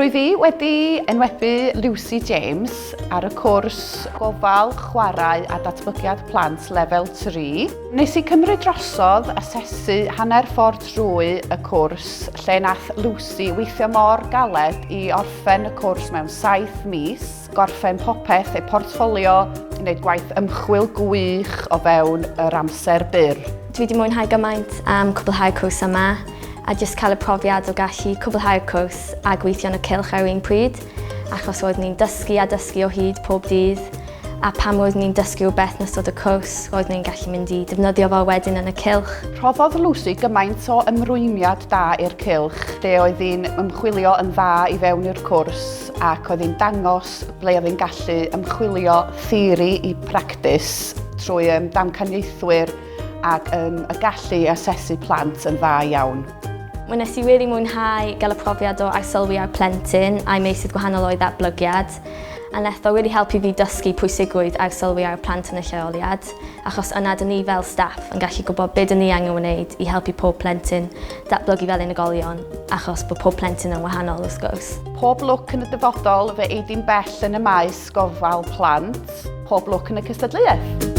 Rwyf i wedi enwebu Lucy James ar y cwrs Gofal, Chwarae a Datblygiad Plant Lefel 3. Nes i cymryd drosodd asesu hanner ffordd trwy y cwrs lle nath Lucy weithio mor galed i orffen y cwrs mewn saith mis, gorffen popeth, ei portffolio, i wneud gwaith ymchwil gwych o fewn yr amser byr. Dwi wedi mwynhau gymaint am cwblhau'r cwrs yma a jyst cael y profiad o gallu cwblhau'r cwrs a gweithio yn y cylch ar yr un pryd, achos roeddwn i'n dysgu a dysgu o hyd pob dydd, a pam roeddwn i'n dysgu rhywbeth yn ystod y cwrs, roeddwn i'n gallu mynd i defnyddio fo wedyn yn y cylch. Rhoddodd Lucy gymaint o ymrwymiad da i'r cylch, lle oedd hi'n ymchwilio yn dda i fewn i'r cwrs ac oedd hi'n dangos ble oedd hi'n gallu ymchwilio theori i practis trwy damcaniaethwyr ac um, y gallu i asesu plant yn dda iawn. Wnes i really mwynhau gael y profiad o arsylwi ar plentyn a'i meysydd gwahanol o'i ddatblygiad, a wnaeth o really helpu fi dysgu pwysigrwydd arsylwi ar y plant yn y lleoliad, achos yna dyn ni fel staff yn gallu gwybod be dyn ni angen wneud i helpu pob plentyn datblygu fel unigolion, achos bod pob plentyn yn wahanol wrth gwrs. Pob lwc yn y dyfodol, fe ei di'n bell yn y maes gofal plant. Pob lwc yn y cystadleuaeth.